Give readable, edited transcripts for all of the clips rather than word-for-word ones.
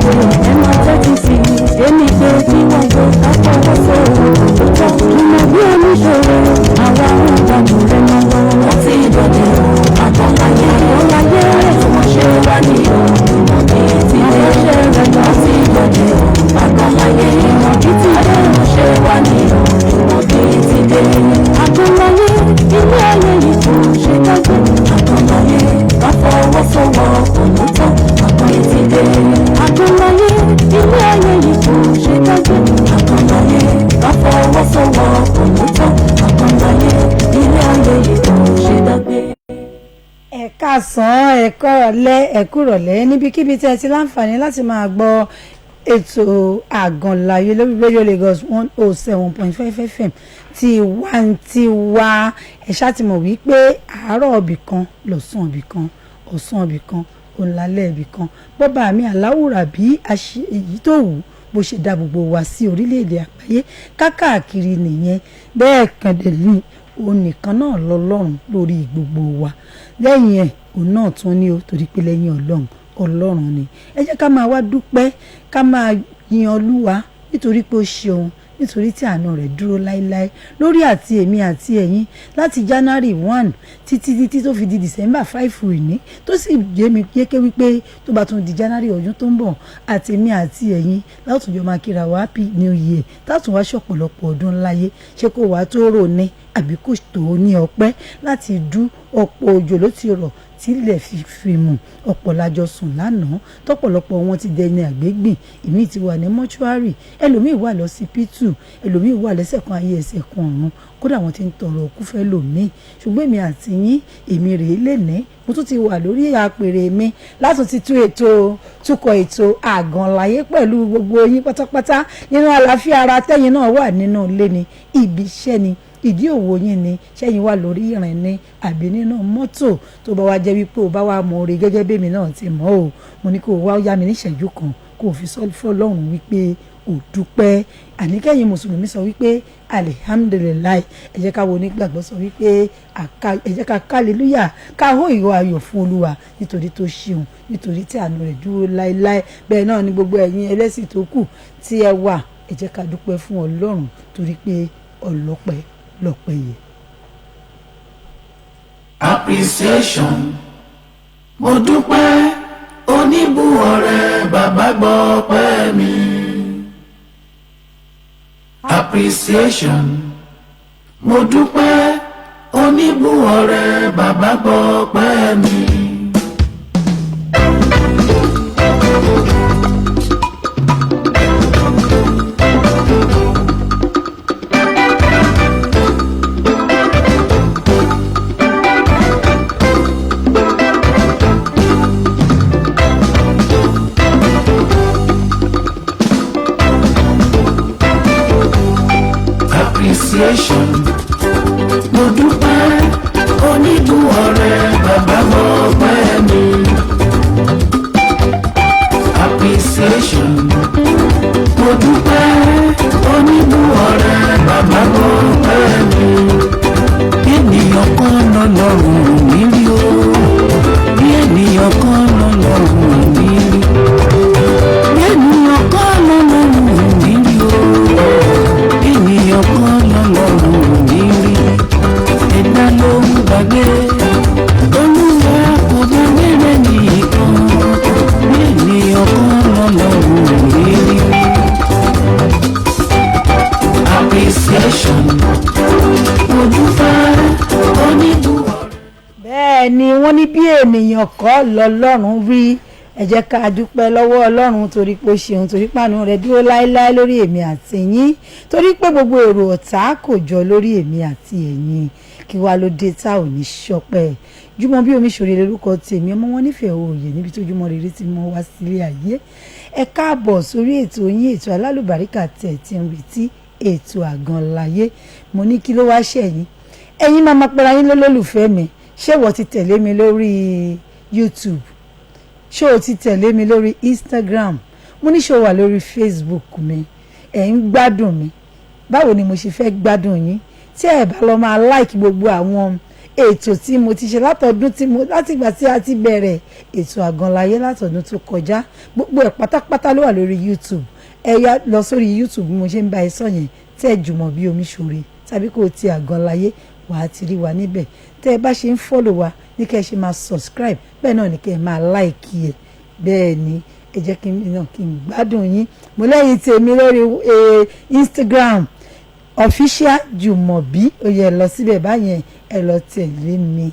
Dé, ẹ máa tẹ́tí sí i. Èmi pé kí wọ́n gbé ká fọwọ́sowọ́pọ̀ kí mọ̀ bí oníṣòro àwa ń gbàdúrà rẹ̀ lọ́wọ́. Wọ́n ti dòde o, àgbọ̀nláyé àgbọ̀nláyé àjùmọ̀ṣe wa ni o, ìmọ̀ bí ti dé. Àjọṣe rẹ̀ lọ ti dòde o, àgbọ̀nláyé ìmọ̀ bí ti dé. Àjọṣe wa ni o, ìmọ̀ bí ti dé. Àgbọ̀nláyé ilé ayé yìí kò ṣe dágbé. Àgbọ̀nláyé ká fọwọ́sowọ́pọ̀ ló tọ́, àgbọ̀nláyé ti dé. Àgbọ̀nláyé ilé ayé yìí kò ṣe dágbé. Àgbọ̀nláyé ká fọwọ́sowọ́pọ̀ ló tọ́, àgbọ̀nláyé ilé ayé yìí kò ṣe dágbé. Ẹ káàsán, ẹ kọ́rọ̀lẹ́, ẹ kúrọ̀lẹ́ níbikíbi tí ẹ ti láǹfààní láti máa gbọ́ ètò Àgànláyé lórí Radio Lagos 107.5 FM tiwantiwa. Ẹ ṣáà ti mọ̀ wípé àárọ̀ ibì kan, lọ́sàn ibì kan, ọ̀sán ibì kan, òǹlálẹ́ ibì kan. Bọ́bá mi aláwùrà bí èyí tó wù bó ṣe dá gbogbo wa sí orílẹ̀-èdè àgbáyé kákàkiri nìyẹn. Bẹ́ẹ̀ kan dẹ̀ ní òun nìkan náà lọ́lọ́run lórí gbogbo wa. Lẹ́yìn ẹ̀, òun náà tún ní o, torí pé lẹ́yìn Ọlọ́run, Ọlọ́run ni. Ẹ jẹ́ ká máa wá dúpẹ́, ká máa yin Olúwa nítorí pé ó ṣeun, nítorí tí àánú rẹ̀ dúró láéláé lórí àti èmi àti ẹ̀yin láti January 1 títí títí tó fi di December 5 ìní, tó sì yé mi yéké wípé tó bá tún di January ọdún tó ń bọ̀, àti èmi àti ẹ̀yin látún jọ máa kíra wá happy new year, tátún wá ṣọ̀pọ̀lọpọ̀ ọdún láyé. Ṣé kò wá tó rò ní àbí kò tó ní ọpẹ́ láti dú? Ọ̀pọ̀ òjò ló ti rọ̀ tílẹ̀ fi mù, ọ̀pọ̀ lájọ sùn lánàá, tọ́pọ̀lọpọ̀ wọn ti dẹni àgbégbìn, ìmíì ti wà ní mọ́ṣúárì, ẹlòmíì wà lọ́sibítù, ẹlòmíì wà lẹ́sẹ̀ kan ayé, ẹsẹ̀ kan ọ̀run, kódà wọ́n ti ń tọrọ òkú fẹ́ lòmíì. Ṣùgbọ́n èmi àti yín, èmi rèé lẹ́nìí, mo tún ti wà lórí àpèrè mi láti ti tú ètò túkọ̀ ètò Àgànláyé pẹ̀lú gbogbo yín pátápátá nínú àlàáfíà ara. Tẹ́yìn náà wà nínú ilé ni, ibi iṣẹ́ ni, ìdí òwò yín ni, ṣẹ́yìn wà lórí ìrìn ni àbí nínú mọ́tò, tó bá wá jẹ́ wípé o bá wá mọ oore gẹ́gẹ́ bẹ́mi náà ti mọ̀ o, mo ní kó o wá yá mi ní ìṣẹ́jú kan kó o fi sọ fọlọ́run wípé o dúpẹ́. Àníkẹ́yìn mùsùlùmí sọ wípé alihamdulillahi. Ẹ jẹ́ ká wo onígbàgbọ́ sọ wípé ẹ jẹ́ ká kálelúyà, ká hó ìró ayọ̀ fún Olúwa nítorí tó ṣeun, nítorí tí àánú rẹ̀ dúró láéláé. Bẹ́ẹ̀ náà ni gbogbo ẹ̀yin ẹlẹ́sìn tó kù tí ẹ wà, ẹ jẹ́ ká dúpẹ́ fún Ọlọ́run torí pé ọlọ́pẹ́ lọ́pẹ́ yẹ. Appreciation. Mo dúpẹ́ oníbùwọ̀rẹ́, bàbá gbọ́ ọpẹ́ mi. Appreciation. Mo dúpẹ́ oníbùwọ̀rẹ́, bàbá gbọ́ ọpẹ́ mi. Appreciation. Mo dúpẹ́ oníbùwọ̀rẹ́, bàbá gbọ́ ọpẹ́ mi. Appreciation. Mo dúpẹ́ oníbùwọ̀rẹ́, bàbá gbọ́ ọpẹ́ mi. Ènìyàn kan lọ́lọ́run mi rí o, bí ènìyàn kan lọ́lọ́run mi rí, bí ènìyàn kan lọ́lọ́run mi rí o, bí ènìyàn kan lọ́lọ́run mi rí. Ẹ̀dá ló ń gbàgbé, Olúwa kò gbàgbé rẹ̀ nìkan. Bí ènìyàn kan lọ́lọ́run mi rí. Appreciation. Mo dúpẹ́ oníbùwọ̀. Bẹ́ẹ̀ ni wọ́n ní bí ènìyàn kọ́ lọ́lọ́run rí. Ẹ jẹ́ ká dúpẹ́ lọ́wọ́ Ọlọ́run torí pé ó ṣeun, torí pàánù rẹ̀ dúró láéláé lórí èmi àti yín, torí pé gbogbo èrò ọ̀tá kò jọ lórí èmi àti ẹ̀yin. Kí wá ló dé tá ò ní ṣọpẹ́? Júmọ́ bí omi ṣòro lórúkọ tèmi, ọmọ wọn nífẹ̀ẹ́ òye níbi tó júmọ́ rere ti mọ́ wá sílé ayé. Ẹ káàbọ̀ sórí ètò yín, ètò alálùbáríkà tẹ̀ tí ń retí, ètò Àgànláyé. Mo ní kí ló wá ṣẹ̀yìn ẹ̀yin máa ma pera yín lólùfẹ́ mi? Ṣé ìwọ ti tẹ̀lé mi lórí YouTube? Ṣé o ti tẹ̀lé mi lórí Instagram? Mo ní ṣé o wà lórí Facebook mi? Ẹ̀ ń gbádùn mi. Báwo ni mo ṣe fẹ́ gbádùn yín tí ẹ bá lọ máa like gbogbo àwọn Ètò tí mo ti ṣe látọdún tí mo látìgbà tí a ti bẹ̀rẹ̀ ètò Àgànláyé látọdún tó kọjá, gbogbo ẹ̀ pátápátá ló wà lórí YouTube. Ẹ yá lọ sórí YouTube bí mo ṣe ń bá ẹ sọ yẹn, tẹ́ Jùmọ̀bí Omiṣore tàbí kó o ti Àgànláyé, wà á ti rí wa níbẹ̀. Tẹ́ ẹ bá ṣe ń follow wa ní kẹ́ ẹ ṣe máa subscribe, bẹ́ẹ̀ náà ní kẹ́ ẹ máa like ẹ̀. Bẹ́ẹ̀ ni, ẹ jẹ́ kí n náà kí n gbádùn yín. Mo lẹ́yìn tèmi lórí Instagram, official Jùmọ̀bí, ó yẹ lọ síbẹ̀ báyẹn, ẹ lọ tẹ̀lé mi.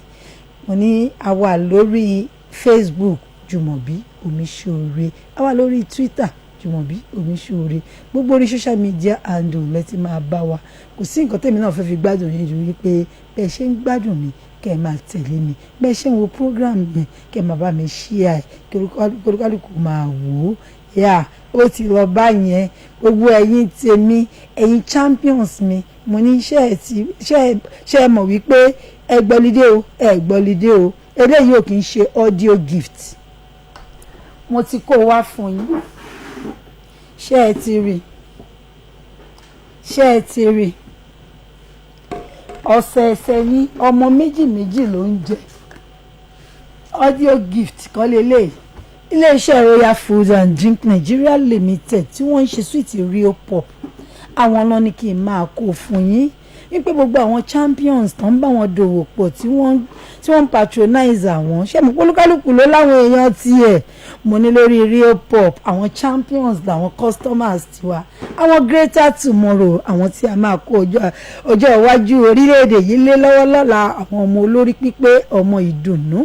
Mo ní a wà lórí Facebook, Jùmọ̀bí Omiṣore, a wà lórí Twitter, Jùmọ̀bí Omiṣore. Gbogbo orí social media handle lẹ ti máa bá wa. Kò sí nǹkan tèmi náà fẹ́ fi gbádùn yín ju wípé bẹ́ẹ̀ ṣe ń gbádùn mi, kẹ́ ẹ máa tẹ̀lé mi, bẹ́ẹ̀ ṣe ń wo program yẹn, kẹ́ ẹ máa bá mi share ẹ̀, kí olúkálùkù máa wò ó. Yà ó ti lọ báyẹn. Gbogbo ẹ̀yin tèmi, ẹ̀yin champions mi, mo ní ṣe ẹ ti ṣe ẹ mọ̀ wípé ẹ gba holiday o, ẹ gba holiday o. Eléyìí ò kì í ṣe audio gift, mo ti kó wá fún yín. Ṣé ẹ ti rí? Ṣé ẹ ti rí? Ọ̀sẹ̀ẹ̀sẹ̀ ní ọmọ méjì méjì ló ń jẹ. Audio gift kan lélẹ̀. Iléeṣẹ́ Royal Food and Drink Nigeria Limited tí wọ́n ń ṣe sweet Rio Pop, àwọn ló ní kí n máa kó fún yín wípé gbogbo àwọn champions tó ń bá wọn dòwò pọ̀, tí wọ́n ń patronize àwọn. Ṣé mo pólúkálùkù ló láwọn èèyàn tiẹ̀? Mo ní lórí Rio Pop, àwọn champions làwọn customers tiwa, àwọn greater tomorrow, àwọn tí a máa kó ọjọ́ iwájú orílẹ̀-èdè yìí lé lọ́wọ́ lọ́la, àwọn ọmọ olórí pípé, ọmọ ìdùnnú,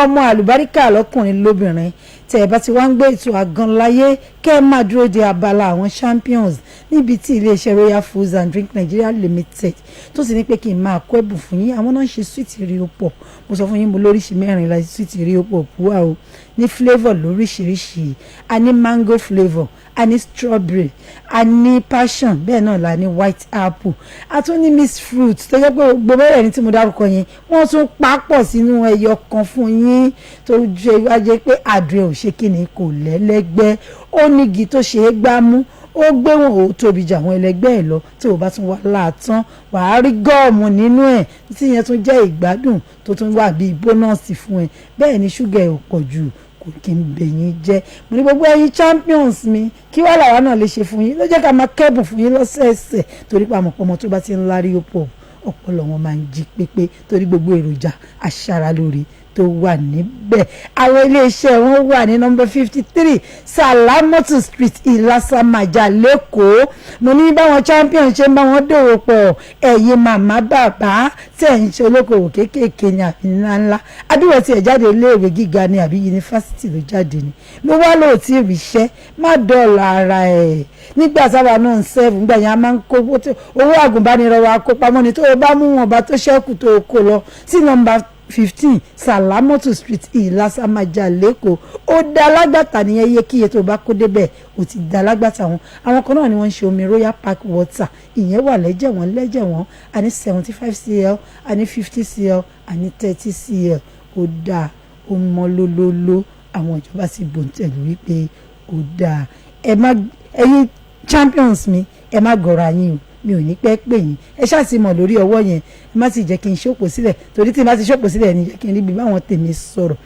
ọmọ àlùbáríkà, lọ́kùnrin lóbìnrin. Tẹ́ ẹ bá ti wá ń gbé ètò Àgànláyé, kẹ́ ẹ máa dúró de abala àwọn champions, níbi tí iléeṣẹ́ Royal Foods and Drink Nigeria Limited tó sì ní pé kí n máa kó ẹ̀bùn fún yín. Àwọn náà ń ṣe sweet Rio Pop. Mo sọ fún yín, mo lóríṣìí mẹ́rin la sweet Rio Pop wà o, ní flavour lóríṣiríṣi. A ní mango flavour, a ní strawberry, a ní passion, bẹ́ẹ̀ náà la ní white apple, a tún ní mixed fruit, tó jẹ́ pé gbogbo mẹ́rẹ̀ẹ̀rin tí mo dárúkọ yẹn, wọ́n tún papọ̀ sínú ẹyọ kan fún yín, tó jẹ́ wá jẹ́ pé àdùn ẹ̀ ò ṣe kí ni, kò lẹ́lẹ́gbẹ́. Ó nígi tó ṣe é gbámú, ó gbé wọn, ò tóbi jù àwọn ẹlẹgbẹ́ ẹ̀ lọ. Tí o bá tún wà láàtán, wàá rí gum nínú ẹ̀, tí yẹn tún jẹ́ ìgbádùn tó tún wà bíi bonus fún ẹ. Bẹ́ẹ̀ ni ṣúgà ẹ̀ ò pọ̀ jù, kò kí n bẹ̀yìn jẹ́. Mo ní gbogbo ẹ̀yin champions mi, kí wàá làwa náà lè ṣe fún yín ló jẹ́ ká máa kẹ́bùn fún yín lọ́sẹ̀ẹ̀sẹ̀, torí pé àmọ̀pọ̀ tó bá ti ń lárí pọ̀, ọpọlọ wọn máa ń jí pépé, torí gbogbo èròjà aṣaralóore tó wà níbẹ̀. Àwọn iléeṣẹ́ wọn wà ní nọ́mbà 53 Salamotu Street, Ìlàsàmàjà, lẹ́kọ̀ọ́. Mo ní báwọn champion ṣe ń bá wọn dòwò pọ̀, ẹ̀yin màmá bàbá tẹ̀ ń ṣe olókoòwò kéékèèké ní àbí ńláńlá, àbíwọ̀ tí ẹ̀ jáde iléèwé gíga ní àbí yunifásitì ló jáde ní ló wá lóòtí ìrìṣẹ́, má dọ̀ọ̀lá ara ẹ̀. Nígbà sábà náà ń sẹ́ẹ̀fù nígbà yẹn, a máa ń kó owó àgùnbánirọ̀ wa kó pamọ́ ni. Tó o bá mú wọn bá tó ṣẹ́kù, tó o kó lọ sí nọ́mbà 15 Salamotu Street, Ìlàsàmájà, lẹ́kọ̀ọ́, ó dá alágbàtà nìyẹn. Iyekíye tó bá kó débẹ̀, ó ti dá alágbàtà wọn. Àwọn kan náà ni wọ́n ń ṣe omi Royal Park Water. Ìyẹn wà lẹ́jẹ̀ wọ́n lẹ́jẹ̀ wọ́n. A ní 75 cl, a ní 50 cl, a ní 30 cl. Ó dáa, ó mọ́ lólóló. Àwọn ìjọba sì bòńtẹ̀lú wípé ó dáa. Ẹ má, ẹ̀yin champions mi, ẹ má gọra yín o. Mi ò ní pẹ́ pè yín. Ẹ ṣáà ti mọ̀ lórí ọwọ́ yẹn. Ẹ má sì jẹ́ kí n ṣòpò sílẹ̀, torí tí n bá ti ṣòpò sílẹ̀ ní jẹ́ kí n ríbi báwọn tèmi sọ̀rọ̀.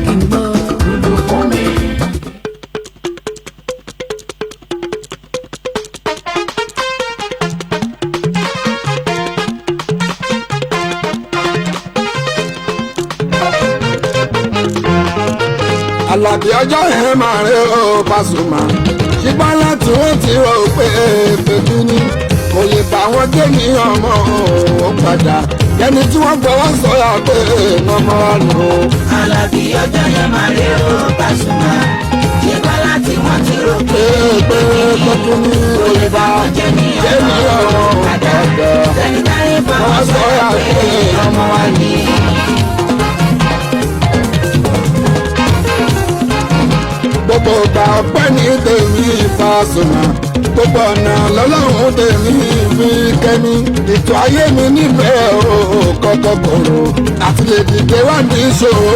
Kí n gbọ́. Àlàbí ọjọ́ yẹn máa rí o, Pasuma, ṣùgbọ́n láti wọ́n ti rò pé pẹ̀lú ni kò lè bá wọn dé ní ọmọ òun padà ẹni tí wọ́n gbọ́wọ́ sọ̀rọ̀ pé ọmọ wa nù. Àlàbí ọjọ́ yẹn máa rí o, Pasuma, ṣùgbọ́n láti wọ́n ti rò pé pé pẹ̀lú ni kò lè bá wọn jẹ́ ní jẹ́ ní ọmọ ọmọ òun òun padà padà ẹni táyé fọwọ́ sọ̀rọ̀ pé ọmọ wa ní. Gbogbo ìgbà ọpẹ́ ní tèmi, Pasuma. Gbogbo ọ̀nà lọ́lọ́run tèmi fi kẹ́mi. Ètò ayé mi nífẹ̀ẹ́ o kọ́kọ́ kòrò àti lè dìde wá ní ìṣòro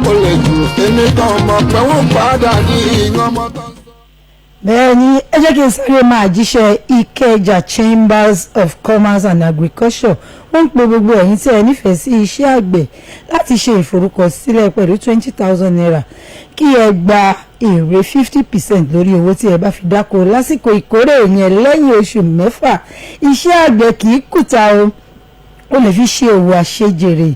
ó lè jù. Èmi kan mọ̀ pé wọ́n padà ní ọmọ tó ń sọ. Bẹ́ẹ̀ ni, ẹ jẹ́ kí n sáré máa jíṣẹ́ Ìkẹjà Chambers of Commerce and Agriculture. Wọ́n ń pe gbogbo ẹ̀yin tí ẹ nífẹ̀ẹ́ sí iṣẹ́ àgbẹ̀ láti ṣe ìforúkọsílẹ̀ pẹ̀lú ₦20,000 kí ẹ gba èrè 50% lórí owó tí ẹ bá fi dáko lásìkò ìkórè yẹn lẹ́yìn oṣù 6. Iṣẹ́ àgbẹ̀ kì í kùtà o, ó lè fi ṣe òwò àṣejèrè.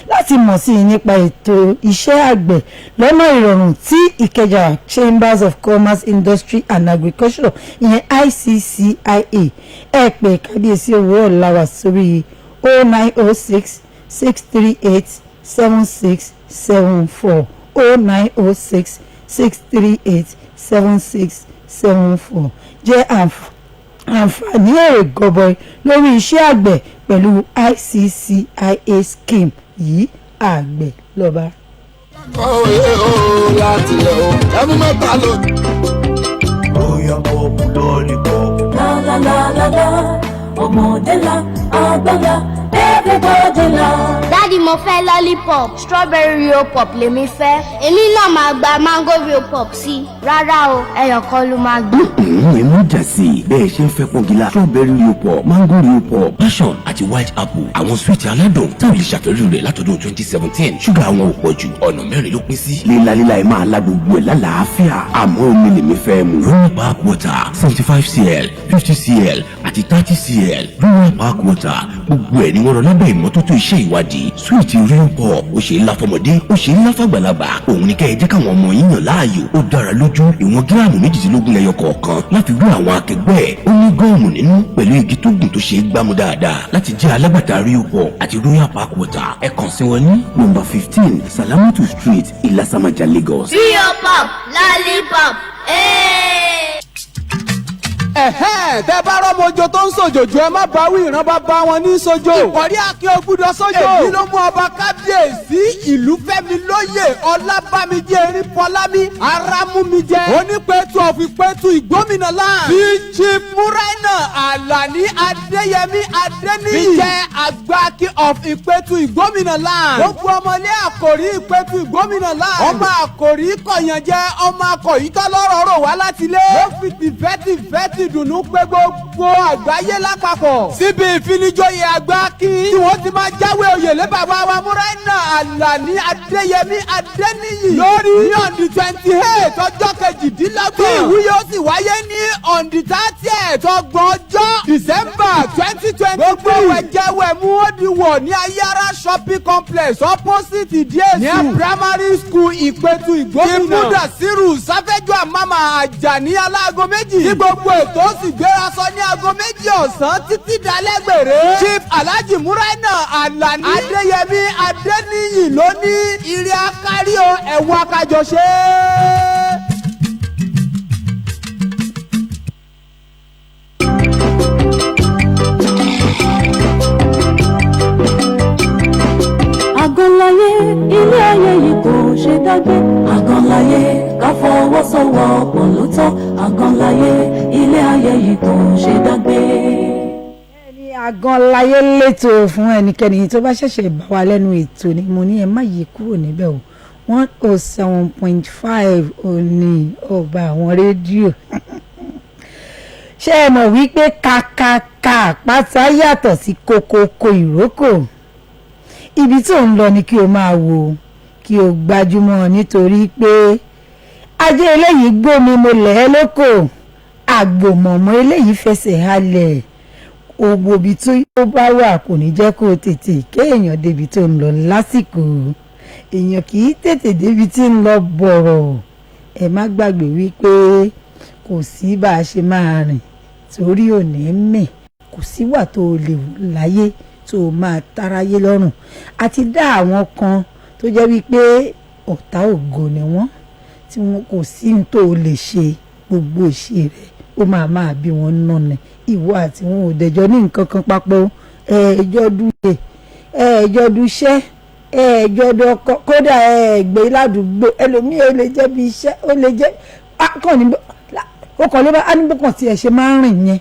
Láti mọ̀ sí i nípa ètò iṣẹ́ àgbẹ̀ lọ́nà ìrọ̀rùn tí Ìkẹjà Chambers of Commerce, Industry and Agriculture, ìyẹn ICCIA, ẹ pè Kábíyèsí Òwúrọ̀ Láwà sórí 0906 638 7674, 0906 638 7674. Jẹ́ àǹfààní èrè gọbọi lórí iṣẹ́ àgbẹ̀ pẹ̀lú ICCIA scheme yìí. Àgbẹ̀ lọ́ba. Òye o, láti lẹ̀ o, ẹnu mẹ́ta ló. Royal Pop Lollipop. La la la la la, ọmọdé la, àgbà la, everybody la. Daddy, mo fẹ́ lollipop, strawberry Rio Pop lèmi fẹ́. Èmi náà máa gba mango Rio Pop sí i. Rárá o, ẹyọ kan ló máa gbé. Ẹ mú jà sí i. Bẹ́ẹ̀ ṣe ń fẹ́ pọ́ngilá, strawberry Rio Pop, mango Rio Pop, passion àti white apple, àwọn sweet aládùn tá ò lè ṣàfẹ́rí rẹ̀ látọdún 2017. Ṣúgà àwọn ò pọ̀ jù, ọ̀nà mẹ́rin ló pín sí. Lílalíla ẹ̀ máa la gbogbo ẹ̀ lálàáfíà, àmọ́ omi lèmi fẹ́ mu. Royal Park Water, 75 cl, 50 cl àti 30 cl. Royal Park Water, gbogbo ẹ̀ ni wọ́n rọ lábẹ́ ìmọ́tótó iṣẹ́ ìwádìí. Sweet Rio Pop, ó ṣe é lá fọmọdé, ó ṣe é lá fàgbàlagbà. Òun ni kẹ́ ẹ jẹ́ káwọn ọmọ yín yàn láàyò. Ó dára lójú, ìwọ̀n gíráàmù 18 lẹ́yọ kọ̀ọ̀kan láfi wé àwọn akẹgbẹ́ ẹ̀. Ó ní gum nínú pẹ̀lú igi tó gùn tó ṣe é gbámú dáadáa. Láti jẹ́ alágbàtà Rio Pop àti Royal Park Water, ẹ kàn sí wọn ní nọ́mbà 15 Salamatu Street, Ìlàsàmàjà, Lagos. Rio Pop lollipop. Hey! Ẹ̀hẹ́n, tẹ́ bá rọ́mọjọ tó ń sòjòjò, ẹ má bá wí, ìran bá bá wọn ní sojo. Ìkọ̀rí Akin ògbúdọ̀ sójò. Èyí ló mú ọba Kábíyèsí ìlú Fẹ́mi lóyè Ọlábàmíjì Erin Fọlámi Arámúmijẹ. Onípẹ̀tù ọ̀fìpẹ̀tù Ìgbómìnà land. Bí Chief Muraina Alani Adéyẹmí Adéníyì. Fi jẹ́ Àgbákí of Ìpẹ̀tù Ìgbómìnà land. Gbogbo ọmọlé àkòrí Ìpẹ̀tù Ìgbómìnà land. Ọmọ àkòrí kọ̀yànjẹ, ọmọ akọ̀yítọ́ lọ́rọ̀ rò wá láti lé. Ló fi tìfẹ́ tìfẹ́ ti dùnnú pé gbogbo àgbáyé lápapọ̀. Síbi ìfinijoyè Àgbákí tí wọ́n ti máa jáwé oyè lé bàbá wa Muraina Alani Adéyẹmí Adéníyì lórí ní on the 28, ọjọ́ 28. Tí ìwúyè ó sì wáyé ní on the 30, 30 December 2023. Gbogbo wẹ̀jẹ̀wẹ̀mú ó di wọ̀ ní Ayára Shopping Complex, opposite Ìdíyèsù ní Primary School, Ìpẹ̀tù Ìgbómìnà. Ìmúdàsírù Sáfẹ́jọ́ Àmàmà Àjàní aláago 2. Tí gbogbo ètò sì gbéra sọ ní aago 2 ọ̀sán títí dalẹ́gbèrè. Chief Alhaji Muraina Alani Adéyẹmí Adéníyì ló ní ìrì akárí o, ẹ̀wọ̀n akájọṣe. Àgọ́láyé, ilé ayé yìí kò ṣe dágbé. Àgọ́láyé, ká fọwọ́sowọ́pọ̀ ló tọ́. Àgọ́láyé, ilé ayé yìí kò ṣe dágbé. Ní Àgànláyé lẹ́tọ̀, fún ẹnikẹ́ni tó bá ṣẹ̀ṣẹ̀ bá wa lẹ́nu ètò ni mo ní ẹ má yí kúrò níbẹ̀ o. 107.5 òní ọba àwọn rédíò. Ṣé ẹ mọ̀ wípé kàkàkà àpáta yàtọ̀ sí kokoko ìrókò? Ibi tó ń lọ ni kí o máa wò, kí o gbajúmọ̀, nítorí pé ajé eléyìí gbómi mo lẹ̀ ẹ́ lóko, àgbòmọ̀mọ́ eléyìí fẹsẹ̀ halẹ̀. Owó ibi tó ó bá wà kò ní jẹ́ kó o tètè kéèyàn débi tó ń lọ lásìkò. Èèyàn kì í tètè débi tí ń lọ bọ̀rọ̀. Ẹ má gbàgbé wípé kò sí bá a ṣe máa rìn torí òní mì, kò síwà tó o lè wù láyé tó o máa táráyé lọ́rùn. Àti dá àwọn kan tó jẹ́ wípé ọ̀tá ògo ni wọ́n, tí wọn kò sí ohun tó o lè ṣe, gbogbo ìṣe rẹ̀ ó máa máa bí wọn nà ní. Ìwọ àti wọn ò dẹjọ́ ní nǹkan kan papọ̀, ẹ̀ẹ́jọ́ dúlé, ẹ̀ẹ́jọ́ dúṣẹ́, ẹ̀ẹ́jọ́ dọkọ, kódà ẹ̀ẹ́gbẹ́ ládùúgbò. Ẹlòmíì ó lè jẹ́ bí iṣẹ́, ó lè jẹ́ akọni ó kàn ló bá ánìbọ̀kàn tí ẹ ṣe máa ń rìn yẹn,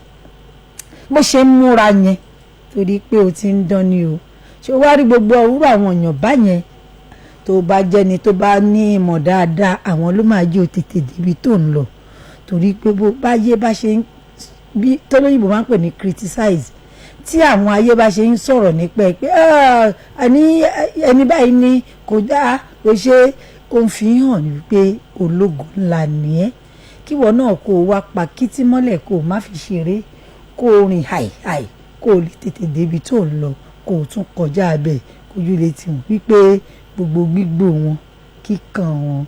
bó ṣe ń múra yẹn, torí pé o ti ń dán ni o. Ṣé o wá rí gbogbo òwúrọ̀ àwọn èèyàn báyẹn, tó bá jẹ́ni tó bá ní ìmọ̀ dáadáa, àwọn ló máa jẹ́ o tètè débi tó ń lọ. Torí pé bó báyé bá ṣe ń bí tọ́lóyìnbó máa ń pè ní criticize, tí àwọn ayé bá ṣe ń sọ̀rọ̀ nípa ẹ pé, "Ah, àní ẹni báyìí ni kò dáa, kò ṣe," ó ń fi hàn ní wípé ológo ńlá ni ẹ́. Kíwọ náà kó o wá pa kítí mọ́lẹ̀, kó o má fi ṣeré, kó o rìn hàì hàì, kó o lè tètè débi tó ń lọ, kó o tún kọjá abẹ, kójú lè tì wọ́n wípé gbogbo gbígbó wọn, kíkan wọn,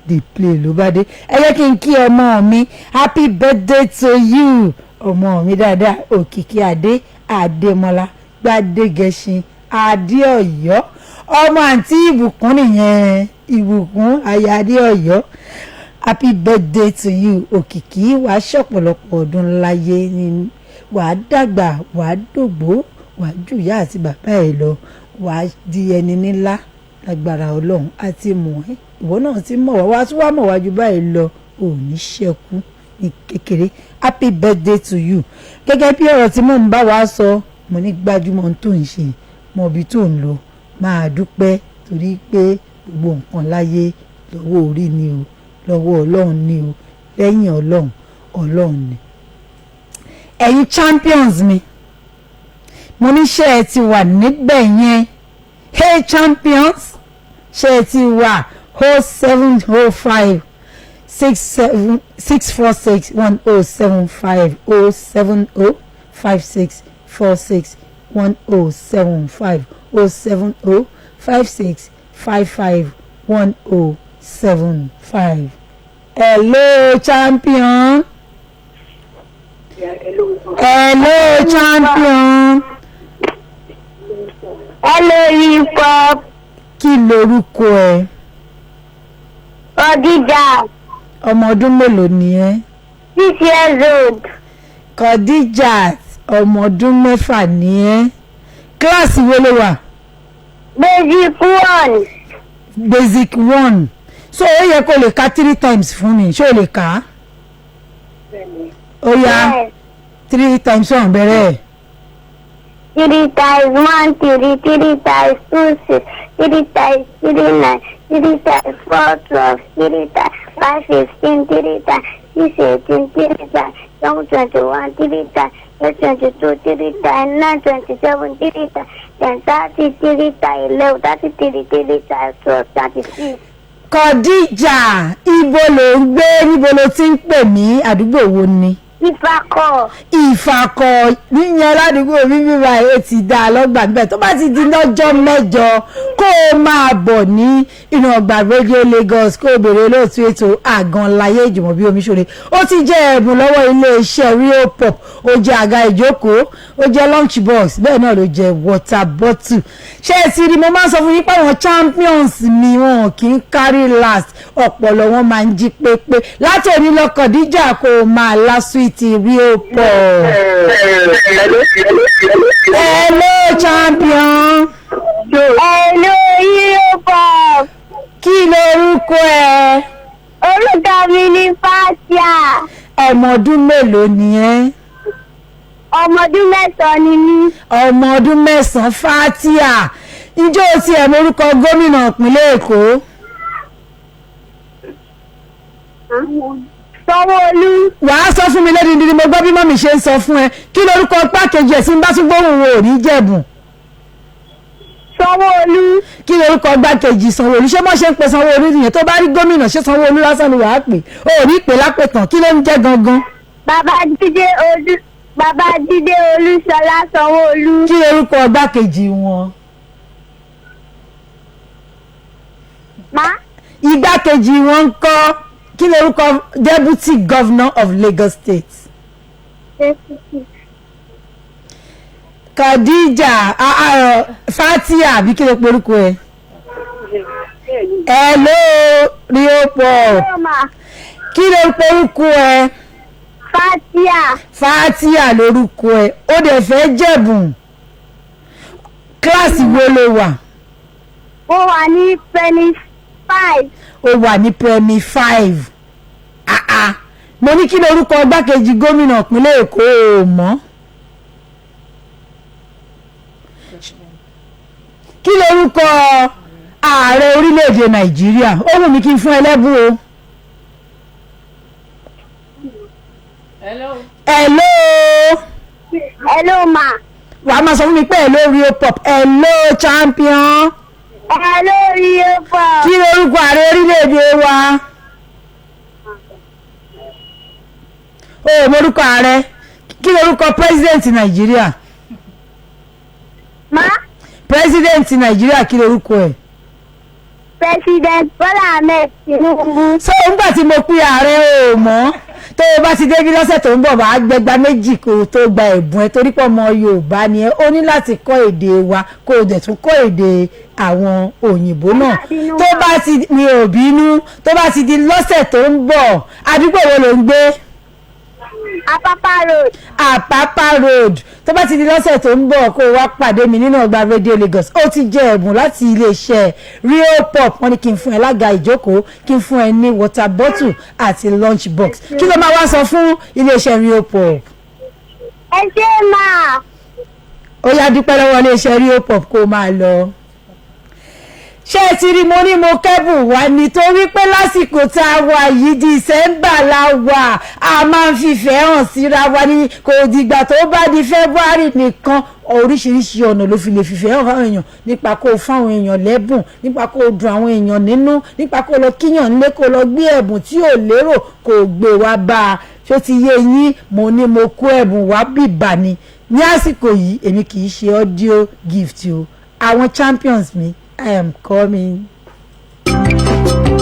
the play ló bá dé. Ẹ jẹ́ kí n kí ọmọ mi, happy birthday to you, ọmọ mi dáadáa, Òkìkí Adé Adémọlá Gbádégẹṣin Adéọ̀yọ́, ọmọ àǹtí Ìbùkún nìyẹn, Ìbùkún aya Adéọ̀yọ́. Happy birthday to you, Òkìkí. Wàá ṣọ̀pọ̀lọpọ̀ ọdún láyé ní, wàá dàgbà, wàá dògbó, wàá jùyà àti bàbá ẹ̀ lọ, wàá di ẹni nílá lágbára Ọlọ́run. Àti mọ̀ ẹ́, ìwọ náà ti mọ̀ wá, wàá tún wá mọ̀ wá ju báyìí lọ, ò ní ṣẹ́kù ní kékeré. Happy birthday to you. Gẹ́gẹ́ bí ọ̀rọ̀ tí mò ń bá wa sọ, mo ní gbájúmọ́ ohun tó ń ṣe, mọ ibi tó ń lọ, máa dúpẹ́, torí pé gbogbo nǹkan láyé, lọ́wọ́ orí ni o, lọ́wọ́ Ọlọ́run ni o, lẹ́yìn Ọlọ́run, Ọlọ́run ni. Ẹ̀yin champions mi, mo ní ṣé ẹ ti wà níbẹ̀ yẹn? Hey champions, ṣé ẹ ti wà? 07056 7 646 1075, 07056461075, 07056551075. Hello champion. Hello champion. Hello, hip hop. Kí lorúkọ ẹ? Khadija. Ọmọ ọdún mélòó ni ẹ? 6 years old. Khadija, ọmọ ọdún 6 ni ẹ. Kíláàsì wo ló wà? Basic one. Basic one, so ó yẹ kó lè ka three times fún mi. Ṣé o lè kà á? Ó yá. Yes. 3 times 1, bẹ̀rẹ̀. 3 times 1, 3. 3 times 2, 6. 3 times 3, 9. 3 times 4, 12. 3 times 5, 15. 3 times 6, 18. 3 times 7, 21. 3 times 8, 22. 3 times 9, 27. 3 times 10, 30. 3 times 11, 33. 3 times 12, 36. Khadija, ibo ló ń gbé? Níbo ló ti ń pè mí? Àdúgbò wo ni? Ìfakọ̀. Ìfàkọ̀ níyẹn ládùúgbò bíbí wa. Ó ti dá a lọ́gbà níbẹ̀. Tó bá ti di lọ́jọ́ 8, kó o máa bọ̀ ní inú ọgbà Radio Lagos, kó o béèrè olóòtú ètò Àgànláyé, Ìjùmọ̀bí Omiṣore. Ó ti jẹ́ ẹ̀bùn lọ́wọ́ iléeṣẹ́ Rio Pop. Ó jẹ́ àga ìjókòó, ó jẹ́ lunch box, bẹ́ẹ̀ náà ló jẹ́ water bottle. Ṣé ẹ ti rí? Mo máa ń sọ fún yín pé àwọn champions mi, wọn kì í carry last, ọpọlọ wọn máa ń jí pépé. Látòní lọ, Khadija, kó o máa lá sweet Rio Pop. Hello champion. Hello, hip hop. Kí lorúkọ ẹ? Orúkọ mi ní Fátíà. Ọmọ ọdún mélòó ni ẹ? Ọmọ ọdún 9 ni mí. Ọmọ ọdún 9, Fatia. Ǹjẹ́ o tiẹ̀ morúkọ gómìnà ìpínlẹ̀ Èkó? Sanwó-Olú. Wàá sọ fún mi lẹ́dìndín. Mo gbọ́ bí mummy ṣe ń sọ fún ẹ. Kí lorúkọ pákéjì ẹ̀? Sí ń bá tún gbóhùn wo ò ní jẹ̀bùn. Sanwó-Olú. Kí lorúkọ gbákejì Sanwó-Olú? Ṣé mọ́ ṣe ń pe Sanwó-Olú nìyẹn? Tó bá rí gómìnà, ṣé Sanwó-Olú lásán ni wàá pè? O ò ní pè lápẹ̀tàn. Kí ló ń jẹ́ gangan? Babájídé Olú, Babájídé Olúṣọlá Sanwó-Olú. Kí lorúkọ gbákejì wọn? Má. Igbákejì wọn ń kọ́? Kí lorúkọ deputy governor of Lagos State? Khadija, Fatia, àbí kí ló porúkọ ẹ? Hello Rio Pop. Kí ló porúkọ ẹ? Fátíà. Fatia lorúkọ ẹ. Ó dẹ̀ fẹ́ jẹ̀bùn. Kíláàsì wo ló wà? Mo wà ní primary 5. Ó wà ní primary 5. Ah ah, mo ní kí lorúkọ igbákejì gómìnà ìpínlẹ̀ Èkó, ò mọ̀? Kí lorúkọ ààrẹ orílẹ̀-èdè Nàìjíríà? Ó wù mí kí n fún ẹ lẹ́bùn o. Hello. Hello ma. Wàá máa sọ fún mi pé hello Rio Pop, hello champion. Hello Rio Pop. Kí lorúkọ ààrẹ orílẹ̀-èdè wa? O morúkọ ààrẹ. Kí lorúkọ president Nàìjíríà? Ma. President Nàìjíríà, kí lorúkọ ẹ̀? President Bola Ahmed Tinubu. So ńgbà tí mo pín ààrẹ o mọ́, tó o bá ti débi lọ́sẹ̀ tó ń bọ̀, bá gbẹgba méjì kó o tó gba ẹ̀bùn ẹ, torí pé ọmọ Yorùbá ni ẹ, ó ní láti kọ́ èdè wa, kó o dẹ̀ tún kọ́ èdè àwọn òyìnbó náà. Tó bá ti mi ò bínú, tó bá ti di lọ́sẹ̀ tó ń bọ̀. Àdúgbò wo ló ń gbé? Apapa Road. Àpápá Road. Tó bá ti di lọ́sẹ̀ tó ń bọ̀, kó o wá pàdé mi nínú ọgbà Radio Lagos. Ó ti jẹ ẹ̀bùn láti iléeṣẹ́ Rio Pop. Wọ́n ní kí n fún ẹ lága ìjókòó, kí n fún ẹ ní water bottle àti lunch box. Kí ló máa wá sọ fún iléeṣẹ́ Rio Pop? Ẹ ṣé mà. Ó yá, dúpẹ́ lọ́wọ́ iléeṣẹ́ Rio Pop, kó o máa lọ. Ṣé ẹ ti rí? Mo ní mo kẹ́bùn wá nítorí pé lásìkò tá a wà yìí, December la wà, a máa ń fìfẹ́ hàn síra wa ní. Kò dìgbà tó bá di February nìkan. Oríṣiríṣi ọ̀nà ló fi lè fìfẹ́ hàn fáwọn èèyàn, nípa kó o fáwọn èèyàn lẹ́bùn, nípa kó o dùn àwọn èèyàn nínú, nípa kó o lọ kíyàn nílé, kó o lọ gbé ẹ̀bùn tí ò lérò, kó o gbé wá bá a. Ṣó ti yé yín? Mo ní mo kó ẹ̀bùn wá bìbà ni ní àsìkò yìí. Èmi kì í ṣe audio gift o. Àwọn champions mi, I am coming.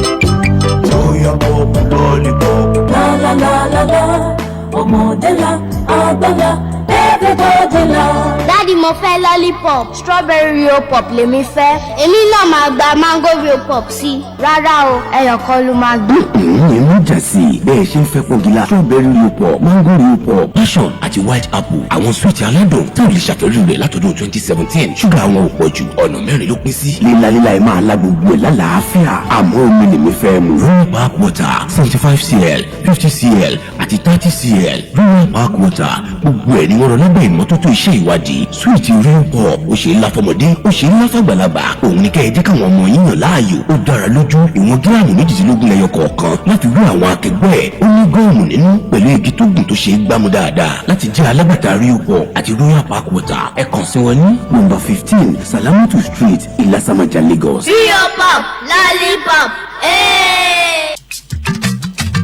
Royal Pop Lollipop. La la la la la, ọmọdé la, àgbà la, everybody la. Daddy, mo fẹ́ lollipop, strawberry Rio Pop lèmi fẹ́. Èmi náà máa gba mango Rio Pop sí i. Rárá o, ẹyọ kan ló máa gbé. Ìyẹn mú jà sí i. Bẹ́ẹ̀ ṣe ń fẹ́ pọ́ngilá, strawberry Rio Pop, mango Rio Pop, passion àti white apple, àwọn sweet aládùn tá ò lè ṣàfẹ́rí rẹ̀ látọdún 2017. Ṣúgà wọn ò pọ̀ jù, ọ̀nà mẹ́rin ló pín sí. Lílalíla ẹ̀ máa la gbogbo ẹ̀ lálàáfíà, àmọ́ omi lèmi fẹ́ mu. Royal Park Water, 75 cl, 50 cl àti 30 cl. Royal Park Water, gbogbo ẹ̀ ni wọ́n rọ lábẹ́ ìmọ́tótó iṣẹ́ ìwádìí. Sweet Rio Pop, ó ṣe é lá fọmọdé, ó ṣe é lá fàgbàlagbà. Òun ni kẹ́ ẹ jẹ́ káwọn ọmọ yín yàn láàyò. Ó dára lójú. Ìwọ̀n gíráàmù 18 lẹ́yọ kọ̀ọ̀kan láti wí àwọn akẹgbẹ́ ẹ̀. Ó ní gum nínú pẹ̀lú igi tó gùn tó ṣe é gbámú dáadáa. Láti jẹ́ alágbàtà Rio Pop àti Royal Park Water, ẹ kàn sí wọn ní number 15 Salamatu Street, Ìlàsàmàjà, Lagos. Rio Pop, lollipop, ee.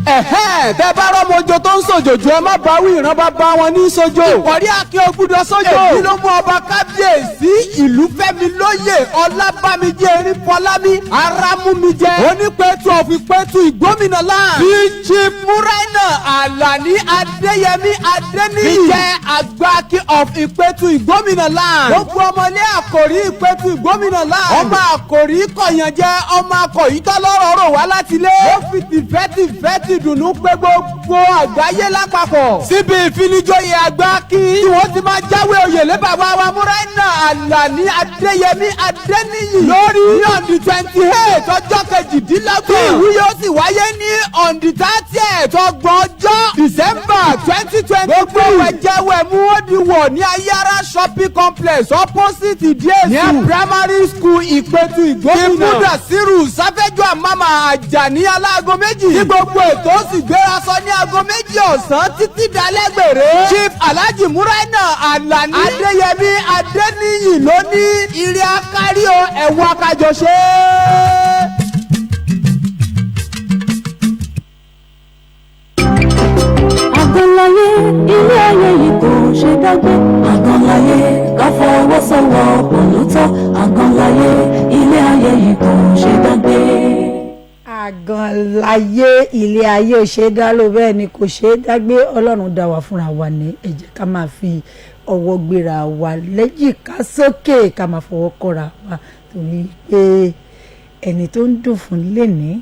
Ẹ̀hẹ́n, tẹ́ bá rọ́mọjọ tó ń sòjòjò, ẹ má bá wí, ìran bá bá wọn ní sojo. Ìkọ̀rí Akin ògbúdọ̀ sojo. Èyí ló mú ọba kábíyèsí ìlú Fẹ́mi lóyè Ọlábàmíjẹ́ Erin Fọlámi Arámúmijẹ. Onípẹ̀tù ọ̀fìpẹ̀tù Ìgbómìnà land. Bíjì Múráìnà Àlàní Adéyẹmí Adéníyì. Jẹ́ Àgbákí of Ìpẹ̀tù Ìgbómìnà land. Gbogbo ọmọlé àkòrí Ìpẹ̀tù Ìgbómìnà land. Ọmọ àkòrí kọ̀yànjẹ, ọmọ akọ̀yí tọ́lọ́rọ̀ rò wá láti lé. Ó fi tìfẹ́ tìfẹ́ ti dùnnú pé gbogbo àgbáyé lápapọ̀. Síbi ìfinijoyè Àgbákí tí wọ́n ti máa jáwé oyè lé bàbá wa Múráìnà Àlàní Adéyẹmí Adéníyì lórí ní on the 28, ọjọ́ 28. Tí ìwúyè ó sì wáyé ní on the 30th, 30 December 2023. Gbogbo ẹ̀jẹ̀wẹ̀ mú ó di wọ̀ ní Ayára Shopping Complex, opposite Ìdíyèsù ní Primary School, Ìpẹ̀tù Ìgbómìnà. Ìmúdàsírù Sáfẹ́jọ́ Àmàmà Àjàní aláago 2. Tí gbogbo ètò sì gbéra sọ ní aago 2 ọ̀sán títí dalẹ́gbèrè. Chief Alhaji Muraina Alani Adéyẹmí Adéníyì ló ní ìrì akárí o, ẹ̀wọ̀n akájọṣe. Àgọ́láyé, ilé ayé yìí kò ṣe dágbé. Àgọ́láyé, ká fọwọ́sowọ́pọ̀ ló tọ́. Àgọ́láyé, ilé ayé yìí kò ṣe dágbé. Àgànláyé, ilé ayé ò ṣe é dá ló, bẹ́ẹ̀ ni kò ṣe é dágbé. Ọlọ́run dá wa fúnra wa ní. Ẹ jẹ́ ká máa fi ọwọ́ gbéra wa lẹ́jìká sókè, ká máa fọwọ́ kọ́ra wa, torí pé ẹni tó ń dùn fún lẹ́ni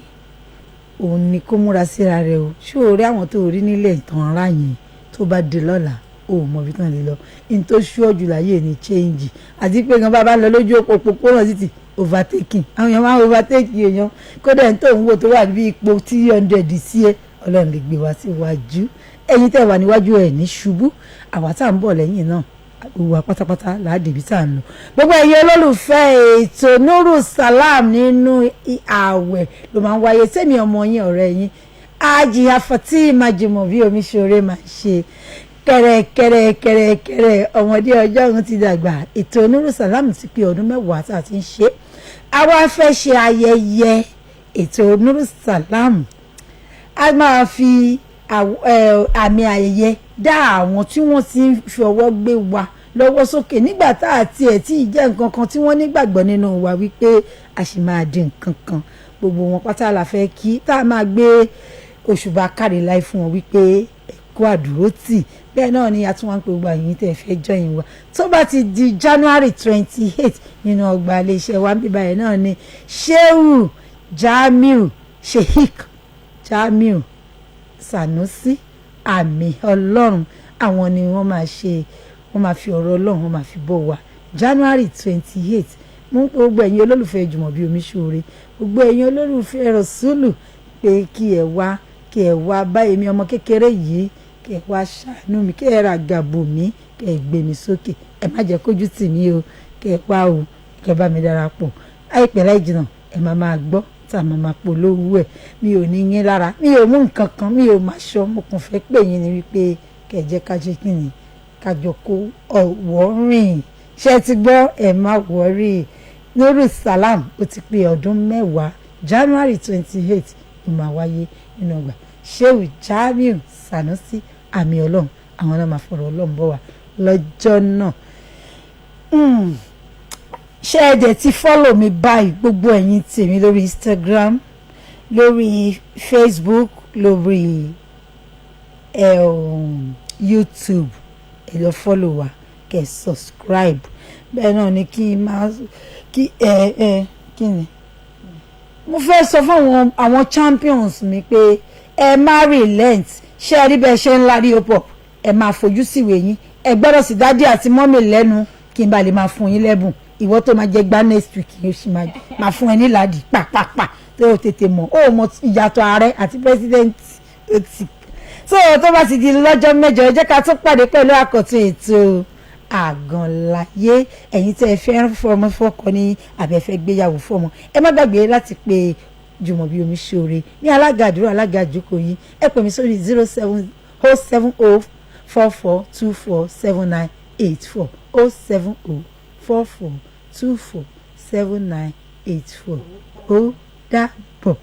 òun ni kó múra síra rẹ̀ o. Ṣé o rí àwọn tó rí nílẹ̀ ìtàn ra yẹn? Tó bá di lọ́la, o ò mọ ibi tán lè lọ. Ní tó ṣúọ́jù láyé ní change, àti pé gan bá bá lọ lójú òpópónà títì, overtaking, àwọn èèyàn máa ń overtake èèyàn. Kódà ní tó ń wò tó wà bí ipò 300 sí ẹ, Ọlọ́run lè gbé wá síwájú. Ẹ̀yin tẹ́ wà níwájú ẹ̀ ní ṣubú, àwa tá à ń bọ̀ lẹ́yìn náà, gbogbo wa pátápátá láàdìbí tá à ń lọ. Gbogbo ẹ̀yin olólùfẹ́ ètò Nuru Salam nínú ààwẹ̀ ló máa ń wáyé, sẹ́mi ọmọ yín, ọ̀rẹ́ yín. Àjìyà Fatima Jùmọ̀bí Omiṣore máa ń ṣe kẹrẹkẹrẹkẹrẹkẹrẹ. Ọmọdé ọjọ́ òun ti dàgbà. Ètò Nuru Salam ti pé ọdún 10 tá a ti ń ṣe. Àwa fẹ́ ṣe ayẹyẹ ètò Nuru Salam. A máa fi àmì ayẹyẹ dá àwọn tí wọ́n ti ń fi ọwọ́ gbé wa lọ́wọ́ sókè nígbà tá a tiẹ̀ tí ì jẹ́ nǹkan kan, tí wọ́n nígbàgbọ́ nínú wa wípé a sì máa di nǹkan kan. Gbogbo wọn pátá la fẹ́ kí, tá a máa gbé òṣùbà káre láì fún wọn wípé ẹ̀kú àdúró tì. Bẹ́ẹ̀ náà ni a tún wá ń pe gbogbo àyìn tẹ́ ẹ fẹ́ join wa tó bá ti di January 28 nínú ọgbà iléeṣẹ́ wa bíbá yẹn náà ni Shehu Jamiu, Sheikh Jamiu Sanusi, àmì Ọlọ́run. Àwọn ni wọ́n máa ṣe, wọ́n máa fi ọ̀rọ̀ Ọlọ́run, wọ́n máa fi bọ̀ wá January 28. Mú pé gbogbo ẹ̀yin olólùfẹ́ Jùmọ̀bí Omiṣore, gbogbo ẹ̀yin olólùfẹ́ Rọ̀ṣúlù, pé kí ẹ wá, kí ẹ wá bá èmi ọmọ kékeré yìí, kí ẹ wá ṣàánú mi, kí ẹ ra gàbò mi, kí ẹ gbé mi sókè. Ẹ má jẹ́ kójú tì mí o. Kí ẹ wá o, kí ẹ bá mi darapọ̀. Láìpẹ́ láì jìnnà, ẹ máa máa gbọ́ tá a máa máa polówó ẹ̀. Mi ò ní yín lára, mi ò mú nǹkan kan, mi ò máa ṣọ. Mo kàn fẹ́ pè yín ni wípé kẹ́ ẹ jẹ́ ká ṣe kí ni, kájọ kó ọ̀wọ́ rìn. Ṣé ti gbọ́? Ẹ má worry. Nuru Salam ó ti pé ọdún 10. January 28 ló máa wáyé nínú ọgbà. Shehu Jamiu Sanusi, àmì Ọlọ́run, àwọn náà máa fọ̀rọ̀ Ọlọ́run bọ̀ wá lọ́jọ́ náà. Ṣé ẹ dẹ̀ ti follow mi báyìí? Gbogbo ẹ̀yin tèmi lórí Instagram, lórí Facebook, lórí YouTube, ẹ lọ follow wa, kẹ́ ẹ subscribe. Bẹ́ẹ̀ náà ni kí n máa kí ẹ ẹ kí ni mo fẹ́ sọ fún àwọn champions mi pé ẹ má relent. Ṣé ẹ rí bẹ́ẹ̀ ṣe ń lárí pop? Ẹ máa fojú síwèé yín. Ẹ gbọ́dọ̀ sí daddy àti mummy lẹ́nu kí n bá lè máa fún yín lẹ́bùn. Ìwọ tó máa jẹ gbá next week, yóò sì máa fún ẹ nílàdí pàpàpà tó o tètè mọ̀. Ó mọ ìyàtọ̀ ààrẹ àti president ó ti so. Tó bá ti di lọ́jọ́ 8, ẹ jẹ́ ká tún pàdé pẹ̀lú àkọ́tún ètò Àgànláyé. Ẹ̀yin tẹ́ ẹ fẹ́ fọmọ fọ́kọ ní àbẹ̀fẹ́ gbéyàwó fọmọ, ẹ má gbàgbé láti pe Jùmọ̀bí Omiṣore ní alága àdúrà, alága àjókòó yín. Ẹ pè mí sórí 0707044247984, 07044247984. Ó dàbọ̀.